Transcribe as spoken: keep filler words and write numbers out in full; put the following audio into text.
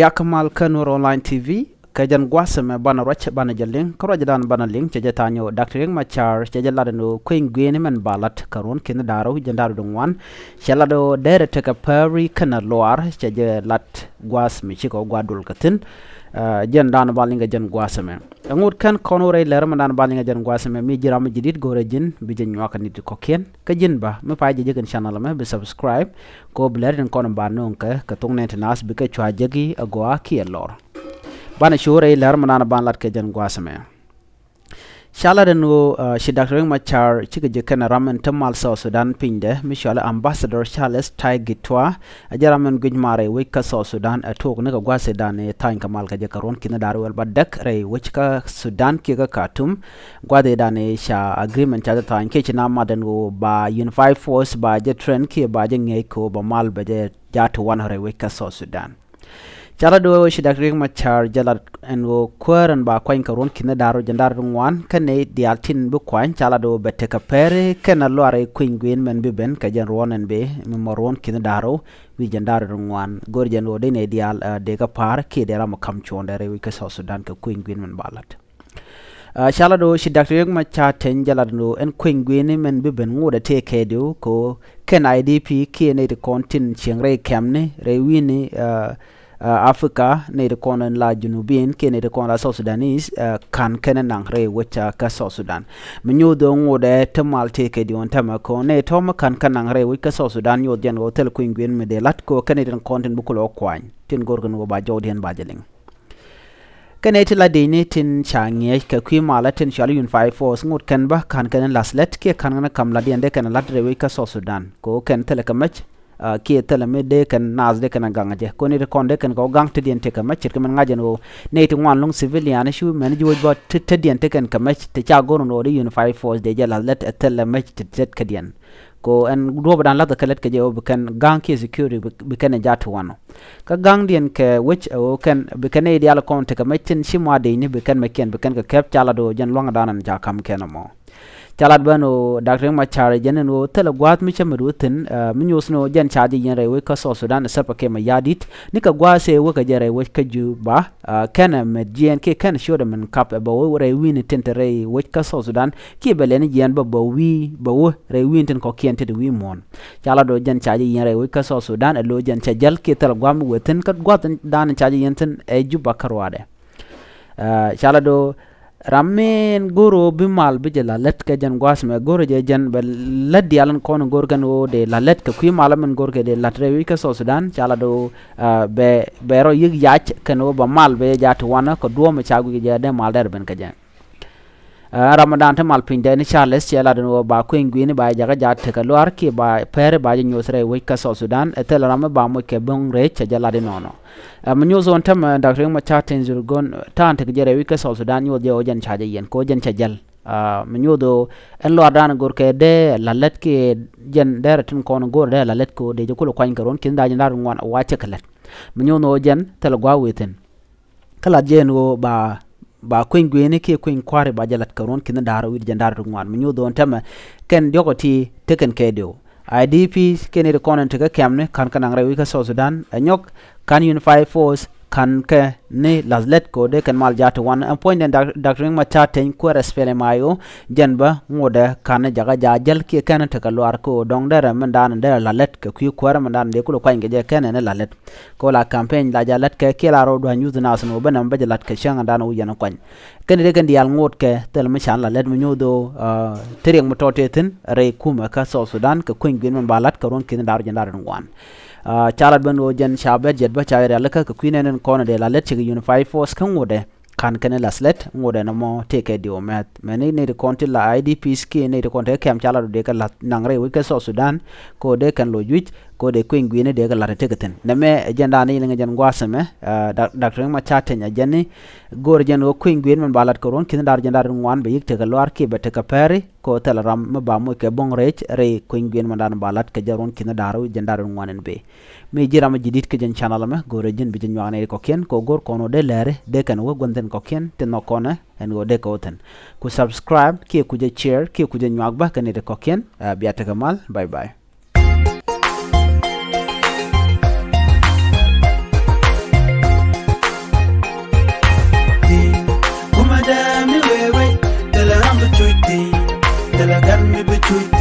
Yak mal kä Nuer Online T V, kä jɛn gua̱a̱th ɛmɛ banɛ ruac banɛ jɛ liŋ, kä ruac dan banɛ liŋ cɛ jɛ tha̱a̱ŋ ɣöö Doctor Riek Machar cɛ jɛ lat ɛn ɣöö kui̱ny gui̱ni mɛn ba la̱t kä ruɔ̱n ki̱n da̱ŋ rɛw wi̱c jiɛn da̱ŋ rɛw wi̱cdɛ ŋuan. Cɛ lat ɣöö derɛ tekɛ päri kɛnɛ luaar, cɛ jɛ lat gua̱a̱th mi cikɛ ɣöö gua̱a̱th dol kɛ thi̱n. Ɛ, jɛn dan banɛ liŋ kɛ jɛn gua̱a̱th ɛmɛ. Ɛŋu kɛn kɔn wä rɛy lɛr mɛ dan banɛ liŋ kɛ jɛn gua̱a̱th ɛmɛ, mi ji̱n ram mi ji̱ di̱t go̱rɛ ji̱n bi jɛ nyuak kɛ ni̱t kɔ̱kiɛn. Kä ji̱n bä mi pay jɛ jek in channel ɛmɛ bi subscribe, kɛ ɣöö bi lɛr tin kɔn ba nööŋ kɛ, kɛ thok nɛn ti naath bikɛ cua jek i̱ agɔaa kiɛ lɔr. Banɛ cu rɛy lɛr mɛ naan ban lat kɛ jɛn gua̱a̱th ɛmɛ. Ca lat ɛn ɣöö, ɛ, ci Doctor Riek Machar cikɛ jek kɛnɛ ram in te mal South Sudan pinydɛ mi cɔal i̱ Ambassador Charles Tai Gatoi. Ɛ jɛn ram in guic mal rɛy wec kä South Sudan, ɛ tuɔɔk ni kɛ gua̱a̱th ëëdan ëë tha̱a̱ny kɛ mal kɛ jɛ kä ruɔ̱n ki̱n da̱ŋ rɛw wi̱cdɛ bädäk rɛy wec kä Sudan kiɛ kä Khartoum. Gua̱a̱th ëëdan ëë ca agreement ca jɛ tha̱a̱ny kiɛ ci naath mat ɛn ɣöö ba Unified Force ba jɛ train kiɛ ba jɛ ŋi̱eec kɛ ɣöö ba mal bɛ jɛ jaat ti wanɛ rɛy wec kä South Sudan. Ca lat ɣöö ci Doctor Riek Machar jɛ lat ɛn ɣöö kuäär ɛn ba kuany kɛ ruɔ̱n ki̱n da̱ŋ rɛw wi̱cdɛ jiɛn da̱ŋ rɛw wi̱cdɛ ŋuan, kä nɛy diaal tin bi kuany ca lat ɣöö bɛ tekɛ päri kɛnɛ luaar rɛy kui̱ny gui̱ni mɛn bi ben kɛ jɛn ruɔ̱n ɛn bi mi mɔ ruɔ̱n ki̱n da̱ŋ rɛw wi̱c jiɛn da̱ŋ rɛw wi̱cdɛ ŋuan. Go̱r jɛn ɣöö dee nɛy diaal, ɛ, dee kɛ pa̱a̱r kiɛ dee ram ɔ ka̱m cuɔ̱ŋdɛ rɛy wec kä South Sudan kɛ kui̱ny gui̱ni mɛn ba la̱t. Ɛ, ca lat ɣöö ci Doctor Riek Machar Teny jɛ lat ɛn ɣöö ɛn kui̱ny gui̱ni mɛn bi ben ŋotdɛ tëëkɛ diw kɛ ɣöö kɛn I D P kiɛ nɛy ti kɔn tin cieŋ rɛy kɛmni rɛy wi̱i̱ni, ɛ, ɛ, Africa, nɛy ti kɔn in la Junubin kiɛ nɛy ti kɔn la South Sudanese, ɛ, ka̱n kɛn naŋ rɛy wec kä South Sudan. Mi nyoth ɣöö ŋotdɛ te mal tëëkɛ diw ɛn täämɛ kɛ ɣöö nɛy tɔ̱ mi ka̱n kɛ naŋ rɛy wec kä South Sudan nyoth jɛn ɣöö thil kui̱ny gui̱ni mi dee la̱t kɛ ɣöö kɛn nɛy tin kɔn tin bi kulɛ wä kuany tin go̱rkɛ ni ɣöö ba jɔwdiɛn ba jɛ liŋ. Kɛn nɛy ti la diecni tin ca ŋi̱eec kɛ kui̱ malä tin cɔal Unified Force ŋot kɛn bä ka̱n kɛn la̱th lät kiɛ ka̱n kɛn ka̱m la̱tdiɛn dee kɛn la̱t rɛy wec kä South Sudan. Kɛ ɣöö kɛn thilɛ kɛ mɛc, ɛ, kiɛ thilɛ mi dee kɛn naath dee kɛn gaŋ jɛ. Kɛ ɣöö nɛy ti kɔn dee kɛn kɛ ɣöö gaŋ tetdiɛn tekɛ mɛc ce̱tkɛ min ŋa̱c ɛn ɣöö nɛy ti ŋuan lo̱ŋ civilian cu mɛn ji̱ wec bä te-, tetdiɛn tekɛn kɛ mɛc ti ca go̱r ɛn ɣöö dee Unified Force dee jɛ la̱th lät ɛ thilɛ mɛc te-, tetkädiɛn. Kɛ ɣöö ɛn duɔ̱ɔ̱p dan la̱thkɛ lät kɛ jɛ ɣöö bi kɛn ga̱ŋ kiɛ security bi, bi kɛn ɛ jaat ti wanɔ. Kä ga̱ŋdiɛn kɛ wec ɛ ɣöö kɛn bi kɛn nɛy diaal kɔn tekɛ mɛc tin ci ma dec ni bi kɛn mɛckiɛn bi kɛn kɛ kɛp ca lat ɣöö jɛn lua̱ŋ dan ɛn ca ka̱m kɛn ɛmɔ. Ca lat bä ɛn ɣöö Doctor Riek Machar jɛn ɛn ɣöö thilɛ gua̱a̱th mi cä mɛ duɔ̱ɔ̱th thi̱n, ɛ, mi nyoth ni ɣöö jɛn ca jɛ yiɛn rɛy wec kä South Sudan ɛ Salva Kiir Mayardit. Ni kɛ gua̱a̱th ëë wä kɛ jɛ rɛy wec kä Juba, ɛ, kɛnɛ mɛ jiɛɛn kiɛ kɛnɛ ciötdɛ min kap ɛ bɛ wä rɛy wi̱i̱ni tin te rɛy wec kä South Sudan. Kiɛ bɛ lɛni jiɛɛn bä bɛ wi̱i̱ bɛ wä rɛy wi̱i̱ni tin kɔ̱kiɛn te te wi̱i̱ muɔ̱ɔ̱n. Ca lat ɣöö jɛn ca jɛ yiɛn rɛy wec kä South Sudan ɛ lo̱ jɛn cɛ jäl kiɛ thil gua̱a̱th mi wëë thi̱n kä gua̱a̱th dan ca jɛ yiɛn thi̱n ɛ Juba kä ruaadɛ. Ɛ, ca lat ɣöö ram min go̱r ɣöö bi mal bi jɛ la̱th lät kɛ jɛn gua̱a̱th mɛ go̱r jɛ jɛn bɛ lät diaal in kɔn in go̱r kɛn ɣöö dee la̱th lät kɛ kui̱ mal min go̱r kɛ dee la̱th rɛy wec kä South Sudan ca lat ɣöö, ɛ, bɛ, bɛ rɔ yi̱k yac kɛn ɣöö bɛ mal bɛ jɛ jaat ti wanɔ kɛ duɔ̱ɔ̱p mi ca guic jɛ dee mal dɛr ben kɛ jɛ. Ɛ, ram mi dan te mal pinydɛ ni Charles cɛ lat ɛn ɣöö ba kui̱ny gui̱ni ba jɛ jakä jaat tekɛ luaar kiɛ ba päri ba jɛ nyoth rɛy wec kä South Sudan. Ɛ thilɛ ram mi ba moc kɛ bo̱ŋ rɛc cɛ jɛ lat inɔnɔ. Ɛ, mi nyoth ɣöö ɛn täämɛ Doctor Riek Machar Teny Dhurgon ta̱a̱n tekɛ jɛ rɛy wec kä South Sudan nyoth jɛ ɣöö jɛn ca jɛ yiɛn kɛ ɣöö jɛn cɛ jäl. Ɛ, mi nyoth ɣöö ɛn luaar dan go̱r kɛ dee la̱th lät kiɛ jɛn dee rɛ tin kɔn go̱r dee la̱th lät kɛ ɣöö dee jɛ kulɛ kuany kɛ ruɔ̱n ki̱n da̱ŋ rɛw wi̱cdɛ ŋuan wa cɛ kɛ lät. Mi nyoth ɣöö jɛn thilɛ gua̱a̱th wëë thi̱n. Kä lat jɛ ɛn ɣöö ba, ba kui̱ny gui̱ni kiɛ kui̱ny kua̱ri ba jɛ la̱t kɛ ruɔ̱n ki̱n da̱ŋ rɛw wi̱cdɛ jiɛn da̱ŋ rɛw wi̱cdɛ ŋuan. Mi nyoth ɣöö ɛn täämɛ kɛn diɔ̱k ɔ ti tekɛn kɛ diw. I D Ps kiɛ nɛy ti kɔn in tekɛ kɛmni ka̱n kɛ naŋ rɛy wec kä South Sudan ɛ nyɔk, ka̱n Unified Force ka̱n kɛ ni la̱th lät kɛ ɣöö dee kɛn mal jaat ti wanɔ. Ɛn puɔ̱nydɛ Doctor Riek Machar Teny kuäär ɛ SPLM-IO jɛn bä ŋotdɛ ka̱n jakä jaat jäl kiɛ kɛn tekɛ luaar kɛ ɣöö dɔ̱ŋ derɛ min dan derɛ la̱th lät kɛ kui̱ kuäärä min dan dee kulɛ kuany kɛ jɛ kɛn ni la̱th lät. Kɛ ɣöö la campaign la jɛ la̱t kɛ kiɛ la rɔ dua̱ny nyuth naath ni ɣöö ben ɛmɛ bä jɛ la̱t kɛ cäŋ dan ɣöö yɛn ɛ kuany. Kɛn dee kɛn diaal ŋot kɛ thil mi can la̱th lät mi nyoth ɣöö, ɛ, te riɛk mi tɔ̱ tëë thi̱n rɛy kumɛ kä South Sudan kɛ kui̱ny gui̱ni min ba la̱t kɛ ruɔ̱n ki̱n da̱ŋ rɛw wi̱cdɛ jiɛn da̱ŋ rɛw wi̱cdɛ ŋuan. Ɛ, ca lat ben ɣöö jɛn ca bɛr jɛt bä ca jɛ rialikä kɛ kui̱ nɛn in kɔn dee la̱th lät cikɛ Unified Force kä ŋotdɛ ka̱n kɛn la̱th lät ŋotdɛ nɔmɔ tëëkɛ diw mɛth. Mɛni nɛy ti kɔn ti la I D Ps kiɛ nɛy ti kɔn tekɛ kɛm ca lat ɣöö dee kɛ la̱th naŋ rɛy wec kä South Sudan kɛ ɣöö dee kɛn loc wi̱c kɛ ɣöö dee kui̱ny gui̱ni dee kɛ la̱t tekɛ thi̱n. Nɛmɛ ɛ jɛn dan ni liŋ jɛn gua̱a̱th ɛmɛ, ɛ, Doctor Riek Machar Teny ɛ jɛn ni go̱o̱r jɛn ɣöö kui̱ny gui̱ni min ba la̱t kɛ ruɔ̱n ki̱n da̱ŋ rɛw wi̱cdɛ jiɛn da̱ŋ rɛw wi̱cdɛ ŋuan bɛ yi̱k tekɛ luaar kiɛ bɛ tekɛ päri kɛ ɣöö thilɛ ram mi ba moc kɛ bo̱ŋ rɛc rɛy kui̱ny gui̱ni min dan ba la̱t kɛ jɛn ruɔ̱n ki̱n da̱ŋ rɛw wi̱cdɛ jiɛn da̱ŋ rɛw wi̱cdɛ ŋuan ɛn bëë. Mi ji̱n ram mi ji̱ di̱t kä jɛn channel ɛmɛ go̱o̱r jɛn bi jɛ nyuak nɛy ti kɔ̱kiɛn kɛ ɣöö go̱o̱r kɔn ɣöö dee lɛri dee kɛn wä gua̱n thi̱n kɔ̱kiɛn ti nhɔk kɔn ɛ ɛn ɣöö dee kɛ wä thi̱n. Ku subscribe kiɛ ku jɛ share kiɛ ku jɛ nyuak bä kɛ nɛy ti kɔ̱kiɛn, ɛ, bia tekɛ mal. Bye bye. bi cuc